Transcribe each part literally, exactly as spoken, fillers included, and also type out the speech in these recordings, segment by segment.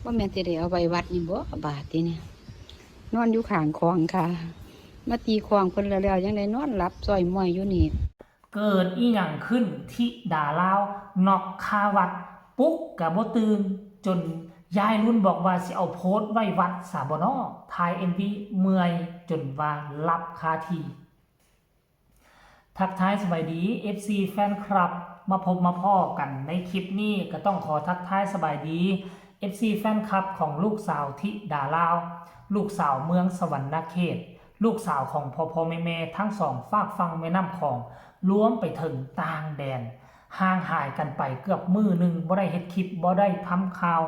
บ่แม่นสิได้เอาไว้วัดนี่บ่ บาดทีนี้ นอนอยู่ข้างคลองค่ะ มาตีคลองเพิ่นแล้วๆ ยังได้นอนหลับจ้อยม้อยอยู่นี่ เกิดอีหยังขึ้น ธิดาลาว น็อกคาวัด ปลุกกะบ่ตื่น จนยายลุนบอกว่าสิเอาโพสต์ไว้วัดซะบ่น้อ ถ่าย เอ็มวี เมื่อยจนว่าหลับคาที่ ทักทายสบายดี เอฟซี แฟนคลับ มาพบมาพ้อกันในคลิปนี้ ก็ต้องขอทักทายสบายดี เอฟซี แฟนคลับของลูกสาวธิดาลาว ลูกสาวเมืองสวรรณเขต ลูกสาวของพ่อพ่อแม่แม่ทั้งสองฟากฝั่งแม่น้ำของ รวมไปถึงต่างแดน ห่างหายกันไปเกือบมื้อหนึ่ง บ่ได้เฮ็ดคลิป บ่ได้ทำข่าว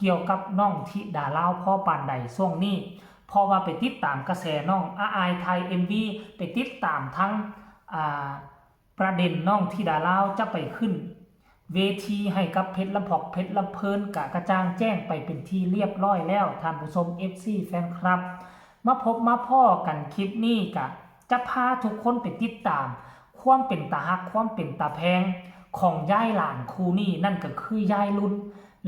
เกี่ยวกับน้องธิดาลาวพอปานใดช่วงนี้ เพราะว่าไปติดตามกระแสน้อง อาอายถ่าย เอ็มวี ไปติดตามทั้ง อ่า ประเด็นน้องธิดาลาวจะไปขึ้น เวทีให้กับเพชรลำพอกเพชรลำเพลินกะกระจ่างแจ้งไปเป็นที่เรียบร้อยแล้ว ท่านผู้ชม เอฟซี แฟนคลับ มาพบมาพ้อกันคลิปนี้กะจะพาทุกคนไปติดตาม ความเป็นตาฮักความเป็นตาแพงของยายหลานคู่นี้ นั่นก็คือยายลุน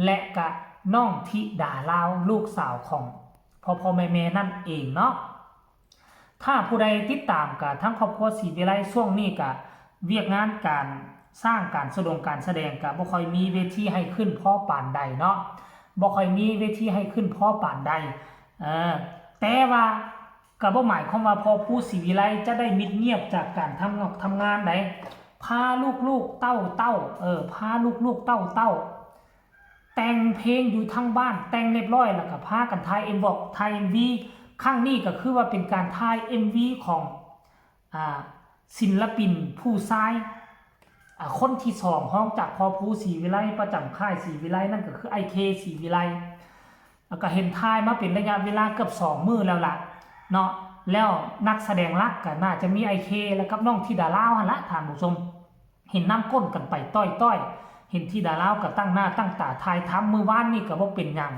และกะน้องธิดาลาว ลูกสาวของพ่อพ่อแม่แม่นั่นเองเนาะ ถ้าผู้ใดติดตามกะทั้งครอบครัวศรีวิไลช่วงนี้กะเวียกงานการสร้างการแสดงการแสดงกะบ่ค่อยมีเวทีให้ขึ้นพอปานใดเนาะ บ่ค่อยมีเวทีให้ขึ้นพอปานใด เออ แต่ว่ากะบ่หมายความว่าพ่อผู้ศรีวิไลจะได้มิดเงียบจากการทำงอกทำงานใด พาลูกๆเต้าเต้า เออ พาลูกๆเต้าเต้า แต่งเพลงอยู่ทั้งบ้าน แต่งเรียบร้อยแล้วก็พากันถ่าย เอ็มวี ถ่าย เอ็มวี ครั้งนี้ก็คือว่าเป็นการถ่าย เอ็มวี ของ อ่า ศิลปินผู้ชาย อ่า คนที่สองรองจากพ่อผู้ศรีวิไล ประจำค่ายศรีวิไล นั่นก็คือไอเค ศรีวิไล แล้วก็เห็นถ่ายมาเป็นระยะเวลาเกือบสองมื้อแล้วล่ะเนาะ แล้วนักแสดงหลักก็น่าจะมีไอเค แล้วกับน้องธิดาลาวหั่นละ ท่านผู้ชม เห็นนำก้นกันไปต้อยๆ เห็นธิดาลาวก็ตั้งหน้าตั้งตาถ่ายทำ มื้อวานนี่ก็บ่เป็นหยัง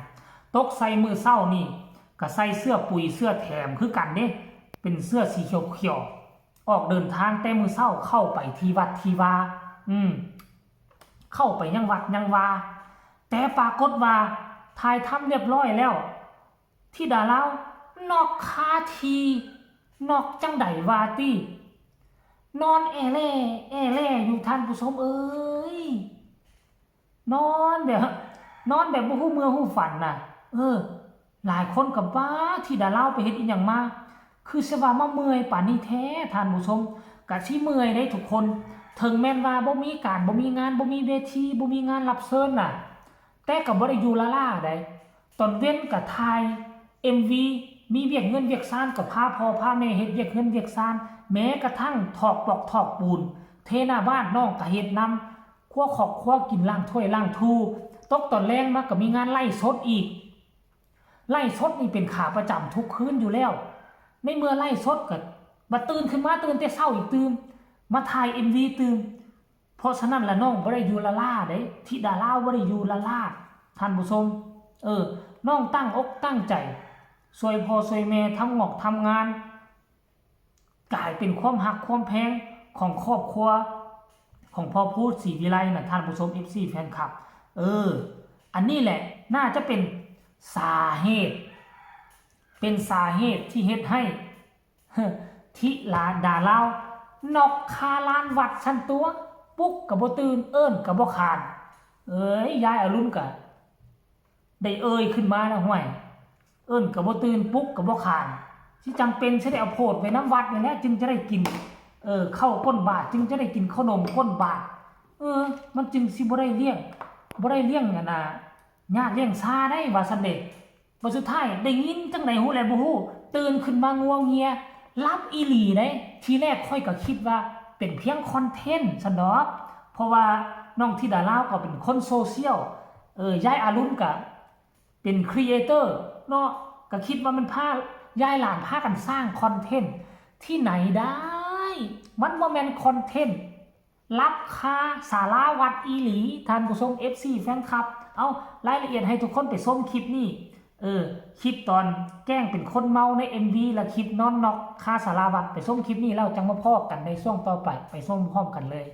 ตกใส่มื้อเช้านี่ก็ใส่เสื้อปุ๋ยเสื้อแถมคือกันเด้ เป็นเสื้อสีเขียวๆ ออกเดินทางแต่มื้อเช้าเข้าไปที่วัดที่วา อืม เข้าไปยังวัดยังวา แต่ปรากฏว่าถ่ายทำเรียบร้อยแล้ว ธิดาลาว น็อกคาที่ น็อกจั่งใดว่าติ นอนแอแล่แอแล่อยู่ ท่านผู้ชมเอ้ย นอนแบบ นอนแบบบ่ฮู้เมื่อฮู้ฝันน่ะ เออ หลายคนก็ว่า ธิดาลาวไปเฮ็ดอีหยังมา คือสิว่ามาเมื่อยปานนี้แท้ ท่านผู้ชม กะสิเมื่อยเด้ทุกคน ถึงแม้นว่าบ่มีการ บ่มีงาน บ่มีเวที บ่มีงานรับเชิญน่ะ แต่ก็บ่ได้อยู่ล้าๆ ใด ตอนเว็นก็ถ่าย เอ็มวี มีเวียกเฮือนเวียกซานก็พาพ่อพาแม่เฮ็ดเวียกเฮือนเวียกซาน แม้กระทั่งถอกปลอกถอกปูน เทหน้าบ้านน้องก็เฮ็ดนำ ครัวครอบครัวกิน ล้างถ้วยล้างทู่ ตกตอนแลงมาก็มีงานไลฟ์สดอีก ไลฟ์สดนี่เป็นขาประจำทุกคืนอยู่แล้ว ในเมื่อไลฟ์สดก็บัดตื่นขึ้นมา ตื่นแต่เช้าอีกตื่ม มาถ่าย เอ็มวี ตื่ม เพราะฉะนั้นละน้องบ่ได้อยู่ล้าๆ เด้ ธิดาลาวบ่ได้อยู่ล้าๆ ท่านผู้ชม เออ น้องตั้งอกตั้งใจ ช่วยพ่อช่วยแม่ทำงอกทำงาน กลายเป็นความฮักความแพงของครอบครัว ของพ่อผู้ศรีวิไลน่ะ ท่านผู้ชม เอฟซี แฟนคลับ เออ อันนี้แหละน่าจะเป็นสาเหตุ เป็นสาเหตุที่เฮ็ดให้ ธิดาลาว น็อกคาลานวัดซั้นตั๊ว ปลุกก็บ่ตื่น เอิ้นก็บ่ขาน เอ้ย ยายอรุณก็ได้เอ่ยขึ้นมาแล้ว ห้วย เอิ้นก็บ่ตื่น ปลุกก็บ่ขาน สิจำเป็นสิได้เอาโพดไว้นำวัดนี่แหละ จึงจะได้กิน เออ ข้าวก้นบาตร จึงจะได้กินขนมก้นบาตร เออ มันจึงสิบ่ได้เลี้ยง บ่ได้เลี้ยงอันน่ะ ญาติเลี้ยงซาได้ ว่าซั่นเด้ บัดสุดท้ายได้ยินจั่งใดฮู้แลบ่ฮู้ ตื่นขึ้นมางัวเงีย หลับอีหลีเด้ ทีแรกข้อยก็คิดว่าเป็นเพียงคอนเทนต์ซั้นดอก เพราะว่าน้องธิดาลาวก็เป็นคนโซเชียล เออ ยายอรุณก็เป็นครีเอเตอร์เนาะ ก็คิดว่ามันพา ยายหลานพากันสร้างคอนเทนต์ ที่ไหนได้ มันบ่แม่นคอนเทนต์ หลับคาศาลาวัดอีหลี ท่านผู้ชม เอฟซี แฟนคลับ เอารายละเอียดให้ทุกคนไปชมคลิปนี้ เออ คลิปตอนแกล้งเป็นคนเมาใน เอ็มวี และคลิปนอนน็อกคาศาลาวัด ไปชมคลิปนี้แล้วจั่งมาพ้อกันในช่วงต่อไป ไปชมพร้อมกันเลย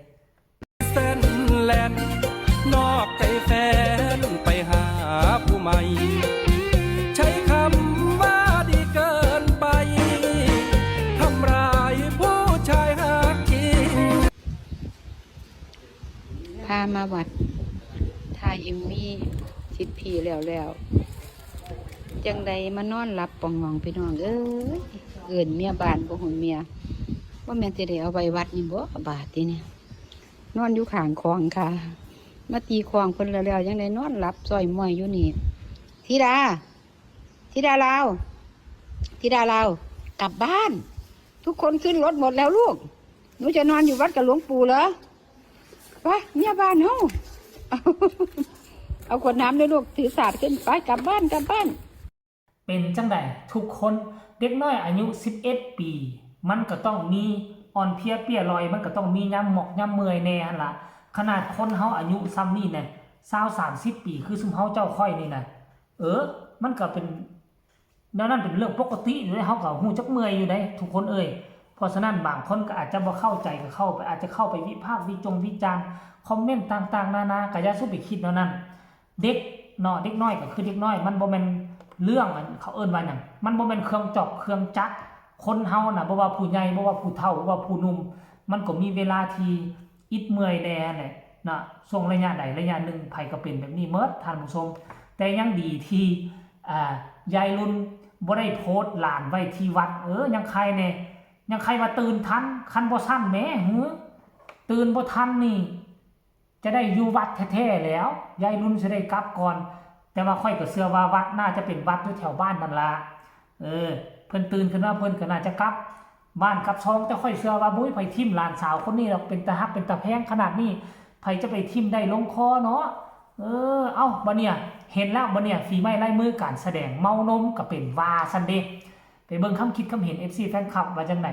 เส้นแล่นนอกใจแฟนไปหาผู้ ไป ใช้คำว่าดีเกินไป ทำร้ายผู้ชายฮักจริง พามาวัด ถ่ายเอ็มวี สิบปีแล้วแล้ว จังใดมานอนหลับปองงองพี่น้องเอ้ย เอิ้นเมียบ้านบ่ฮู้เมีย บ่แม่นสิได้เอาไว้วัดนี่บ่บาดทีนี้ นอนอยู่ข้างคลองค่ะ มาตีคลองเพิ่นแล้วแล้วยังได้นอนหลับจ้อยม้อยอยู่นี่ ธิดา ธิดาลาว ธิดาลาว กลับบ้าน ทุกคนขึ้นรถหมดแล้วลูก หนูจะนอนอยู่วัดกับหลวงปู่เหรอ ไป เมียบ้านเฮา เอาขวดน้ำด้วยลูก ถือสาดขึ้น ไป กลับบ้าน กลับบ้าน เป็นจั่งใดทุกคน เด็กน้อยอายุสิบเอ็ดปี มันก็ต้องมีอ่อนเพลียเปียลอย มันก็ต้องมียามหมอกยามเมื่อยแหน่หั่นล่ะ ขนาดคนเฮาอายุส่ำนี้แหน่ ซาว สามสิบปี คือซุมเฮาเจ้าข้อยนี่นะ เออ มันก็เป็น แนวนั้นเป็นเรื่องปกติอยู่เด้ เฮาก็ฮู้จักเมื่อยอยู่เด้ทุกคนเอ้ย เพราะฉะนั้นบางคนก็อาจจะบ่เข้าใจก็เข้าไป อาจจะเข้าไปวิพากษ์วิจงวิจารณ์ คอมเมนต์ต่างๆนานา ก็อย่าสู่ไปคิดแนวนั้น เด็กเนาะ เด็กน้อยก็คือเด็กน้อย มันบ่แม่นเรื่องอันเขาเอิ้นว่าหยัง มันบ่แม่นเครื่องจอกเครื่องจักร คนเฮาน่ะ บ่ว่าผู้ใหญ่ บ่ว่าผู้เฒ่า บ่ว่าผู้หนุ่ม มันก็มีเวลาที่อิดเมื่อยแหน่แหละนะ ช่วงระยะใดระยะหนึ่ง ไผก็เป็นแบบนี้หมด ท่านผู้ชม แต่ยังดีที่ อ่า ยายรุ่นบ่ได้โพสต์หลานไว้ที่วัด เออ ยังใครแหน่ ยังใครว่าตื่นทัน คันบ่ซั้นแหม หือ ตื่นบ่ทันนี่ จะได้อยู่วัดแท้ๆแล้ว ยายรุ่นสิได้กลับก่อน แต่ว่าข้อยก็เชื่อว่าวัดน่าจะเป็นวัดอยู่แถวบ้านนั่นล่ะ เออ เพิ่นตื่นขึ้นมาเพิ่นก็น่าจะกลับบ้านกลับซอง แต่ข้อยเชื่อว่าบ่มีไผถิ่มหลานสาวคนนี้ดอก เป็นตาฮักเป็นตาแพงขนาดนี้ ไผจะไปถิ่มได้ลงคอเนาะ เออ เอ้า บัดเนี่ย เห็นแล้วบัดเนี่ย ฝีไม้ลายมือการแสดง เมานมก็เป็นว่าซั่นเด้ ไปเบิ่งคำคิดคำเห็น เอฟซี แฟนคลับว่าจั่งใด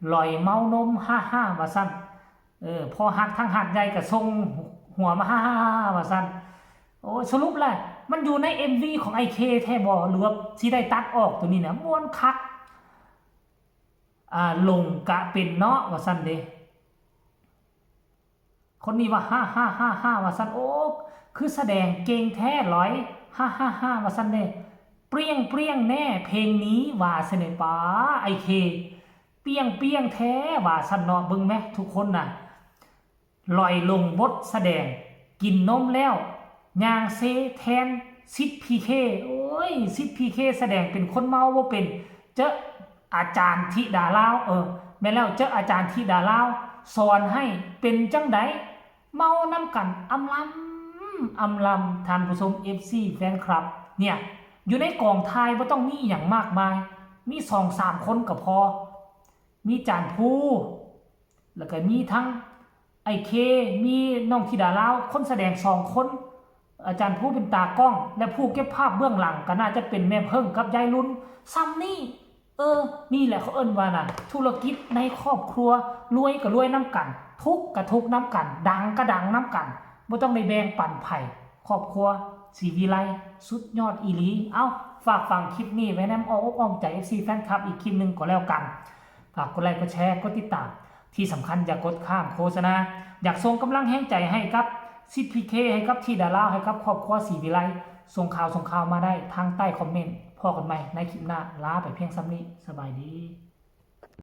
หลอยเมานม ฮ่าๆ ว่าซั่น เออ พอฮักทั้งหาดใหญ่ก็ส่งหัวมา ฮ่าๆๆ ว่าซั่น โอ้ย สรุปแล้ว มันอยู่ใน เอ็มวี ของ ไอเค แท้บ่ หรือว่าสิได้ตัดออกตัวนี้นะ ม่วนคัก อ่า หลงกะเป็นเนาะ ว่าซั่นเด้ คนนี้ว่า ฮ่าๆๆๆ ว่าซั่น โอ้ คือแสดงเก่งแท้หลอย ฮ่าๆๆ ว่าซั่นเด้ เปรี้ยงๆแน่เพลงนี้ ว่าซั่นเด้ ป๊า ไอเค เปรี้ยงๆแท้ ว่าซั่นเนาะ เบิ่งแหมทุกคนน่ะ หลอยหลงบทแสดง กินนมแล้ว ย่างเซแทน สิทธิ์ พีเค โอ้ย สิทธิ์ พีเค แสดงเป็นคนเมาบ่เป็น เจออาจารย์ธิดาลาว เออ แม่นแล้ว เจออาจารย์ธิดาลาว สอนให้เป็นจั่งใด เมานำกัน อำลำ อำลำ ท่านผู้ชม เอฟซี แฟนคลับ เนี่ย อยู่ในกองถ่ายบ่ต้องมีอิหยังมากมาย มีสองสามคนก็พอ มีจารย์ภู แล้วก็มีทั้งไอเค มีน้องธิดาลาว คนแสดงสองคน อาจารย์ภูเป็นตากล้อง และผู้เก็บภาพเบื้องหลังก็น่าจะเป็นแม่เพิ่งกับยายรุ่น ส่ำนี้ เออ นี่แหละเขาเอิ้นว่าน่ะ ธุรกิจในครอบครัว รวยก็รวยนำกัน ทุกข์ก็ทุกข์นำกัน ดังก็ดังนำกัน บ่ต้องได้แบ่งปันไผ ครอบครัวศรีวิไล สุดยอดอีหลี เอ้า ฝากฝังคลิปนี้ไว้ในอ้อมอกอ้อมใจ เอฟซี แฟนคลับ อีกคลิปหนึ่งก็แล้วกัน ฝากกดไลค์ กดแชร์ กดติดตาม ที่สำคัญอย่ากดข้ามโฆษณา อยากส่งกำลังแฮงใจให้กับสิทธิ์ พีเค ให้กับธิดาลาว ให้กับครอบครัวศรีวิไล ส่งข่าวส่งข่าวมาได้ทางใต้คอมเมนต์ พ้อกันใหม่ในคลิปหน้า ลาไปเพียงส่ำนี้ สบายดี